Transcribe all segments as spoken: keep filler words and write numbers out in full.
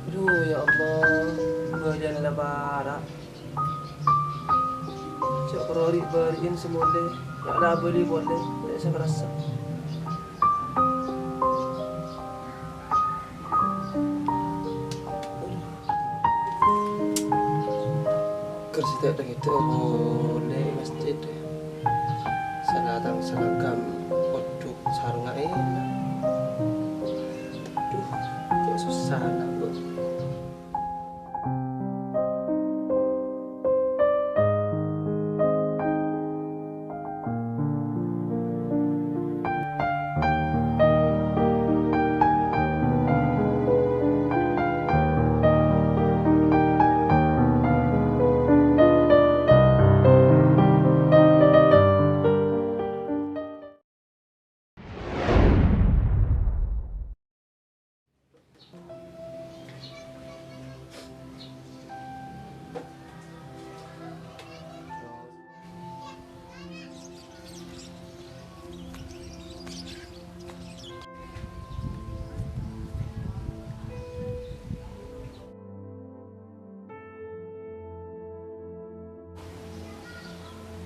Adu, ya Allah, bâliyân la para'. Jhâ' karo ri'-bâri'ân sè molè, ta' la abâli polè, ta' sè ngrasa. Ghâr sè ta' dhâggi' ta' molè masjid. Salatang seragam kodhu sarungnga èla. Duh, jhâ' sossana, Bu.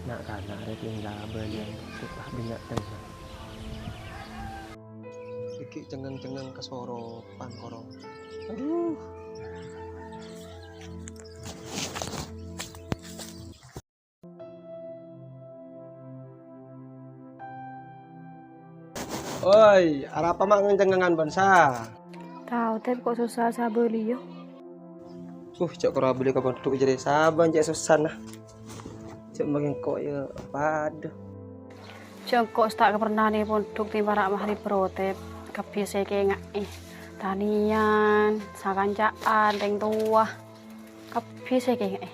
Na'-kana' rèng la bâliyân sè ta' bânnya' tengnga. Dhâggi' cengngang-cengngang kasoropan, koro. Adu. Oi, arapa ma' ngèng-cengngangan bân sa? Tao, Tep, kok sossa sa abâliyâ. Uh, jhâ' karo abâli ka pondhuk jârèya sabân jhâ' sossana. Jhâ' ma' ngèngko' yâ padâ. Jhâ' engko' sè ta' kapernanè pondhuk tèng para' maghrib ro, Tep. Kabbhi sè èkènga'è. Tanèyan, sakanca'an, rèng towa. Kabbhi sè èkènga'è.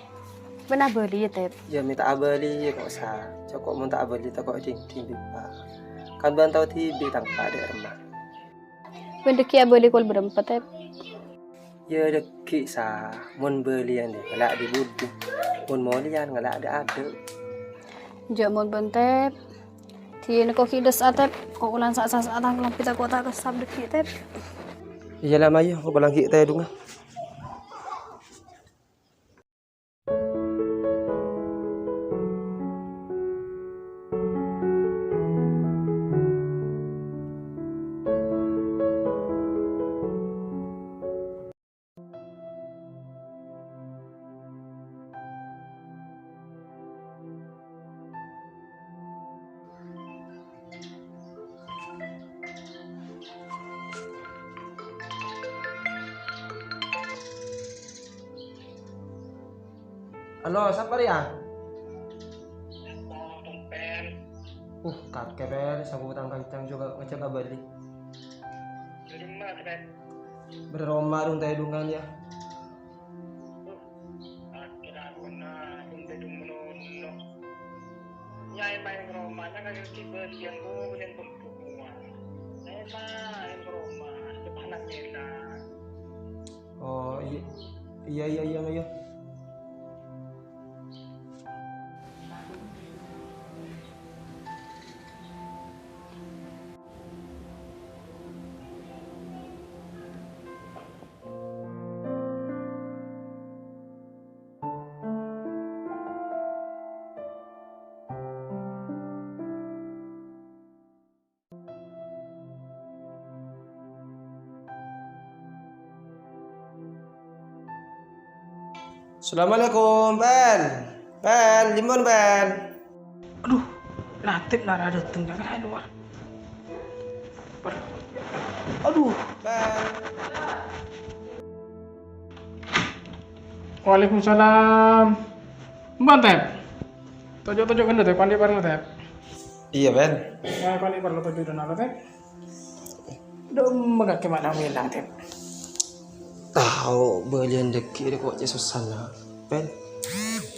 Bân abâli yâ, Tep? Yâ, mè' ta' abâli yâ, kok sa. Jhâ' kok mon ta' abâli, ta' kok ding-ding, Pak. Kan bân tao dhibi' tang pa' dâ' remma. Bân dhâggi' abâli kol bârâmpa, Tep? Yâ, dhâggi' sa. Mon bâliyân dâ', ngala' dâ' budi. Mon molèyan, ngala' dâ' adâ'. Jhâ' mon bân, Tep. Dinah kok ghi' dâssa', Tep. Kok wulan sa'-, sa'-, sa' tang kalambhi tako' ta' kessap dhâggi', Tep. Iyâ la, Mayu, kok langgi' tèdungnga. Halo, sapa rèya? Uh, kakè, Pel, sabu tang kancang jhughâ ngajhâk abâli. Bârâmma, Pel? Bârâmma, rung tèdungan, yâ. Akhirnya aku na, aku tèdung menono. Nyai maèn ka roma, nyang kagak kibâlian, bu, bâlian pembukuan. Nyai maèn ka roma, depan Nabila. Oh, iya. Iya, iya, iya, iya. Assalamualaikum, Pel. Pel, dimma, Pel? Aduh, Natip nara dâteng, jangan keluar. Aduh. Pel. Waalaikumsalam. Mbak, Tep. Tojo'-tojo' ghâllu, Tep. Pandi parlo, Tep. Iya, Pel. Wah, pandi parlo tojo' dâna, Tep. Dâ' emma kakè ma' nang mèlang, Tep. Tao, bâliyân dhâggi' rè kok cè' sossana, Pel.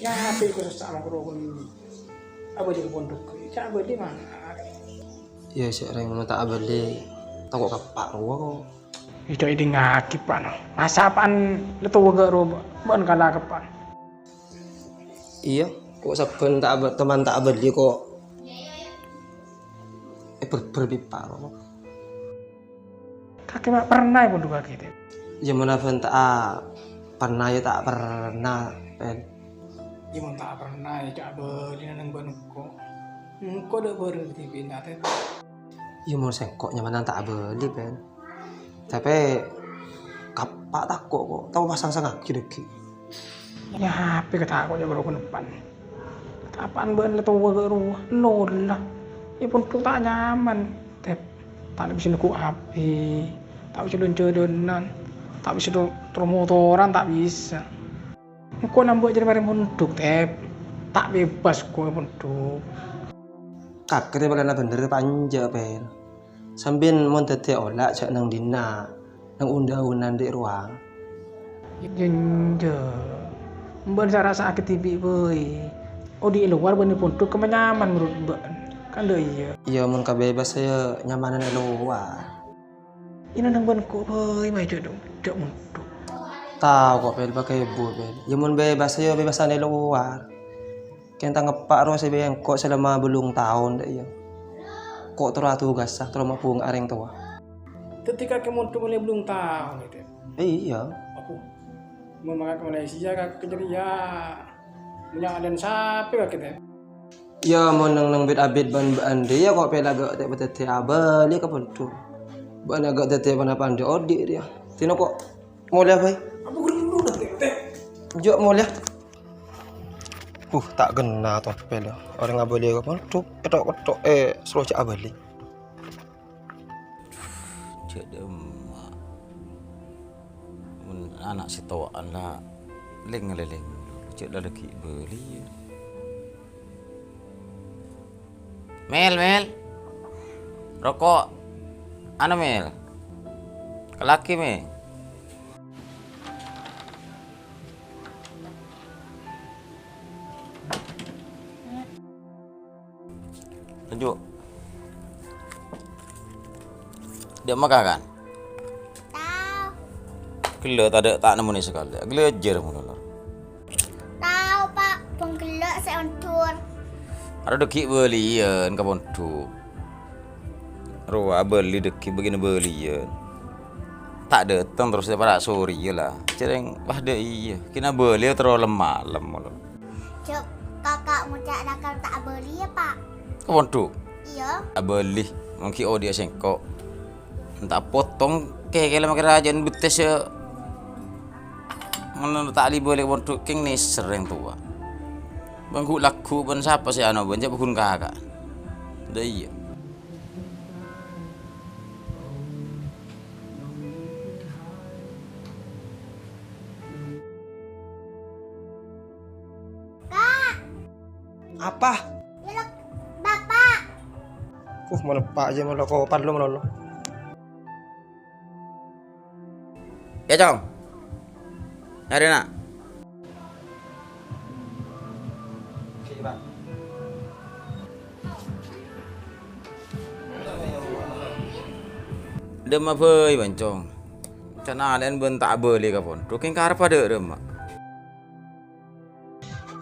Yâ, apa kok sossa ma' karo kon abâli ka pondhuk? Ca'na abâli, ma'. Yâ, sè rèng mon ta' abâli, tako' keppa' rowa kok. Ida idingngaghi, Pa', no. Masa apaan la towa ghâ' rowa, bâ'na kala keppa'? Iyâ, kok sabbhân ta' abâ-, teman ta' abâli kok èbhârbhâr bi' Pa' rowa. Kakè ma' pernah è pondhuk kakè, Tèp? Iyâ, mon abân ta' pernah, iyâ ta' pernah, Pèl. Iyâ, mon ta' pernah, iyâ jhâ' abâlina neng bân engko'. Engko' dâ' bârâng dhibi'na, Tèp. Iyâ, mon sèngko' nyamanan ta' abâli, Pèl. Tapè, kappa' tako' ko', tao pasangsangaghi dhâggi'. Iyâ, apa katako'na bârâmpan. Tapa'an bâ'na la towa ghâ' rowa, nola. È pondhuk ta' nyaman, Tèp. Ta' bisa neggu' api, ta' bisa jhâlân-jhâlânan, ta' bisa tro-, tro-motoran, ta' bisa. Engko' lambâ' jârèya marè mondhuk, Tèp. Ta' bebas engko' è pondhuk. Kakè rè polana bhender panja, Pèl. Sampèyan mon dhâddhi ola' jhâ' neng dinna', neng un-dâunan dhi' rowa. Jhânjhâ. Bâ'na sè arasa'aghi dhibi' bhâi. Odi' è lowar bân è pondhuk kemma nyaman menurut bâ'na. Kan dâ' iyâ? Iyâ, mon kabebas iyâ nyamanan è lowar. Ina nang bân ko' bhâi, ma' jhâ' dong, jhâ' mondhuk. Tao ko', Pèl, pakai bu, Pèl. Iyâ, mon bebas, iyâ bebasan è lowar. Kèng ta' ngeppa' rowa sè bengko selama bâllung taon, dâ' iyâ. Ko' terro atugasa, terro mabhunga' rèng towa. Dhâddhi kakè mondhuk molaè bâllung taon, yâ, Dèn? Iyâ. Apo? Mon mangkat ka Malaysia, kakè jârèya. Monya'an sapè kakè, Tèp? Iyâ, mon neng-neng bit-abit bân bâ'na rèya, ko' pèla ghâ' tè' dhâddhi abâli ka pondhuk. Bâ'na ghâ' dhâddhi ponapa'an dhi'-odi' rèya. Tèno ko' molèya bhâi. Apa ghâllu dhâddhi, Tèp? Jhâ' molèya. Uh, ta' ghenna tompèl, yâ. Orèng abâli ka pondhuk, ètok-kettok, eh, soro jhâ' abâli. Jhâ' dâ'emma. Mon ana' sè towa'an la lèng-ngalèlèng, jhâ' la dhâggi' bâli, yâ. Mel, Mel. Roko'. Anu, Mel. Kalakè, Mel. Lanjut. Dâ' maka kan? Tao. Ghellâ' tadâ' ta' nemmonè sakalè. Ghellâ' jâr mon lor. Tao, Pa'. Bâng ghellâ' sè ondur. Aro dhâggi' bâliyân ka pondhuk. Rowa abâli dhâggi' bâgiyân bâliyân. Ta' dâteng terros para' sorè, iyâ la. Jhâreng, wah, dâ' iyâ. Kèng abâli terro lem-malem, mon lor. Jhâ' kaka' ngoca' lakar ta' abâli, yâ, Pa'? Ka pondhuk? Iyâ. Abâli, mon ghi' odi'â sèngko'. Enta' potong kèkèlè makè rajâ'ân bettès, yâ. Mon ta' li bâli ka pondhuk kèng nèser rèng towa. Bân ghu'-lagghu' bân sapa sè ano bân jhâ' bhâghun kaka'. Dâ' iyâ. Kak. Apa? Yâ, lo, Bapak. Uh, maloppa' jâ maloko parlo malolo. Yâ, Cong. Nyarè, Na'. Dâ'emma bhâi, bân, Cong. Can alè'en bân ta' abâli ka pondhuk, kèng karebbhâ dâ' remma.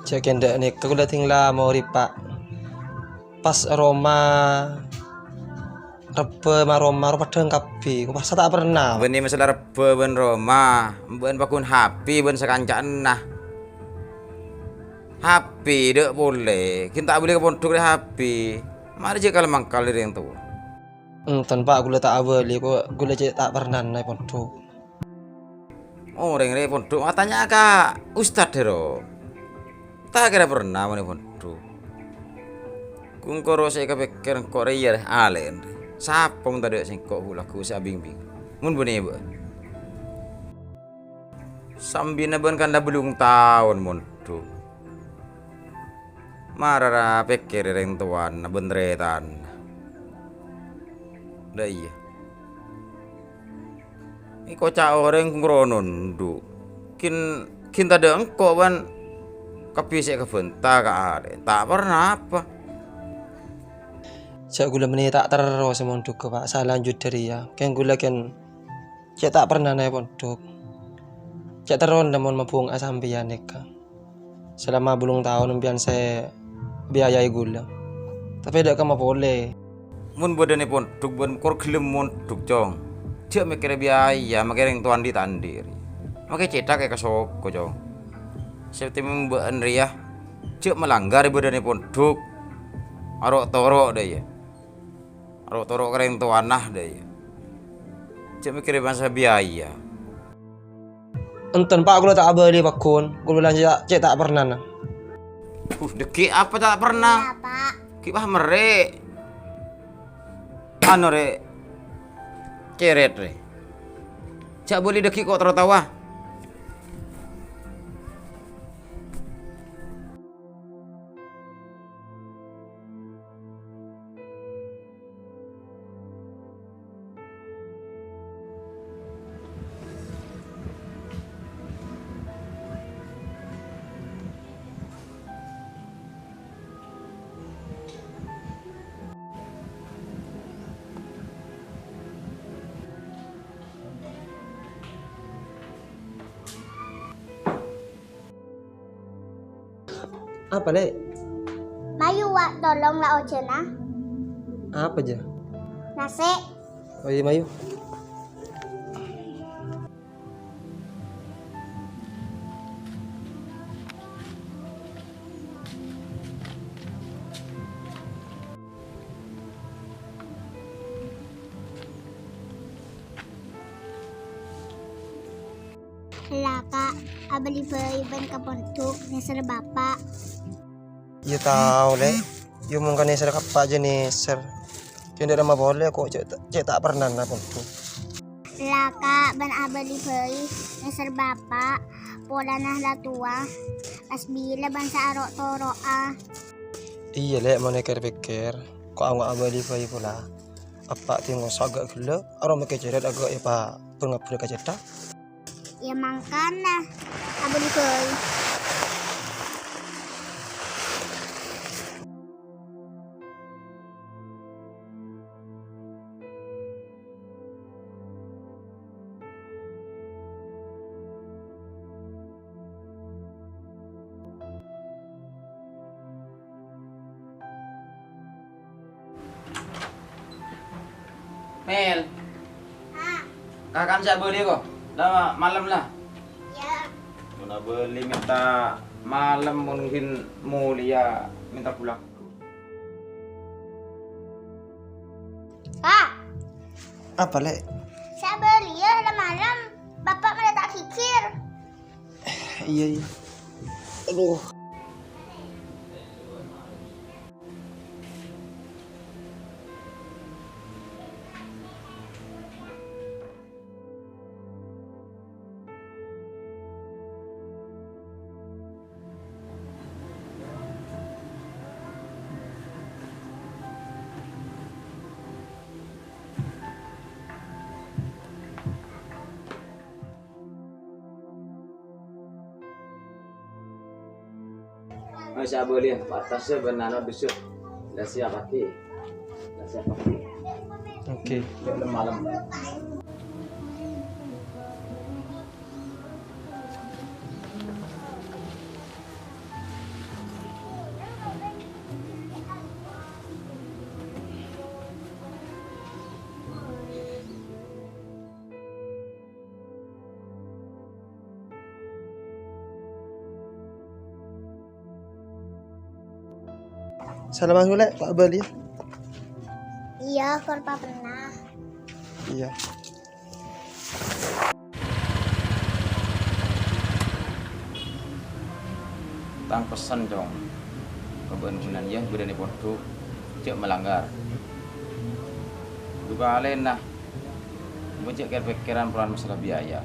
Jhâ' kèng dâ' nèka kaulâ dhing la morè, Pa'. Pas roma, rebbhâ ma' roma, ro peddhâng kabbhi. Pas ta' pernah. Bânnè masalah rebbhâ bân roma, bân paggun happy bân sakanca'anna. Happy dâ' polè, ghi' ta' abâli ka pondhuk rè happy. Marè jhâ' kal-mangkal dâri orèng towa. Enten, Pa', kaulâ ta' abâli, ko-, kaulâ cè' ta' pernah è pondhuk. Orèng rè pondhuk, ma' tanya'a ka ustad, dâ' ro. Ta' kèra pernah mon è pondhuk. Ghun koro sè èkapèkkèr engko' rè iyâ rè, alè'en rè. Sapa mon tadâ' sèngko' ghu'-lagghu' sè abingbing? Mon bânnè bâ'na. Sambina bâ'na kan la bâllung taon mondhuk. Mara ra pèkkèrè rèng towana bân tarètanna. Dâ' iyâ. Èkoca' orèng ghun koro nondhu'. Ghi', ghi' tadâ' engko' bân kabbhi sè èkabânta ka alè'. Ta' pernah apa. Jhâ' kaulâ bânnè ta' terro sè mondhughâ, Pa', salanjut dâri iyâ. Kèng kaulâ kèng cè' ta' pernah è pondhuk. Cè' terrona mon mabhunga'a sampèyan nèka. Salama bâllung taon sampèyan sè biayaè kaulâ. Tapè dâ' kemma polè. Mon bâdâna è pondhuk bân kor ghellem mondhuk, Cong. Jhâ' mèkkèrè biaya, makè rèng towa andi'-tandi' rèya. Makè cèthak è ka soko, Cong. Sè penting bâ'ân rèya jhâ' malanggar è bâdâna pondhuk. Aro'-toro' dâ' iyâ. Aro'-toro' ka rèng towana dâ' iyâ. Jhâ' mèkkèrè masalah biaya. Enten, Pa', kaulâ ta' abâli pagghun. Kaulâ bilang cè' ta', cè' ta' pernana. Uh, dhâggi' apa ta' perna? Iyâ, Pa'. Ghi' pas merrè'. Anu, rè'. Cèrèt, rè'. Jhâ' bâli dhâggi' ko' terro taowa. Apa, Lè'? Mayu, Wa', tolong la ojhâna. Apa, jâ? Nasè'. Oh iyâ, mayu. Ella, Ka', abâli bhâi bân ka pondhuk, nèser Bapa'. Iyâ tao, Lè'. Iyâ mon ka nèser ka eppa' jâ nèser. Jâ' dâ' remma polè ko' cè', cè' ta' pernana pondhuk. Ella, Ka', bân abâli bhâi, nèser Bapa', polana la towa, pas bilâ bân sè aro'-toro'a. Iyâ, Lè', mon èkèr-pèkkèr, ko' ango' abâli bhâi pola. Eppa' tèngoso' aghâ' ghellâ', aro' makè cèrèt aghâ' èpa-, pangabâlâ ka cèthak. Iyâ mangkana, abâli bhâi. Mel. Kakan sè abâli ko. Dah malem la. Iyâ. Mon abâli mènta malem, mon ghi' molèya mènta bulâ. Pa'. Apa, Lè'? Sè abâliyâ la malem, Bapa' malè ta' ghighir. Iyâ, iyâ. Aduh. Oh, sè abâliyâ, pattassa bân anu, dusu. La siap paghi. La siap paghi. Oke. Malem-malem. Salam, Lè', pa' abâliyâ. Iyâ, kor pa' pernah. Iyâ. Tang pessen, Cong, ka bân-bânan, yâ, bâdâna è pondhuk, jhâ' malanggar. Du kalèna, bân jhâ' kèr-pèkkèran polana masalah biaya.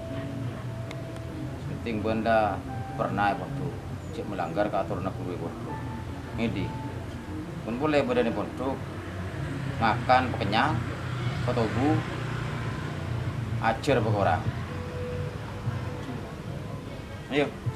Sè penting bân la perna è pondhuk, jhâ' malanggar ka atoranna ghuru è pondhuk. Ngèdhing. Mon polè bâdâna è pondhuk, ngakan pakennyang, patobu, ajhâr pakorang. Ayo.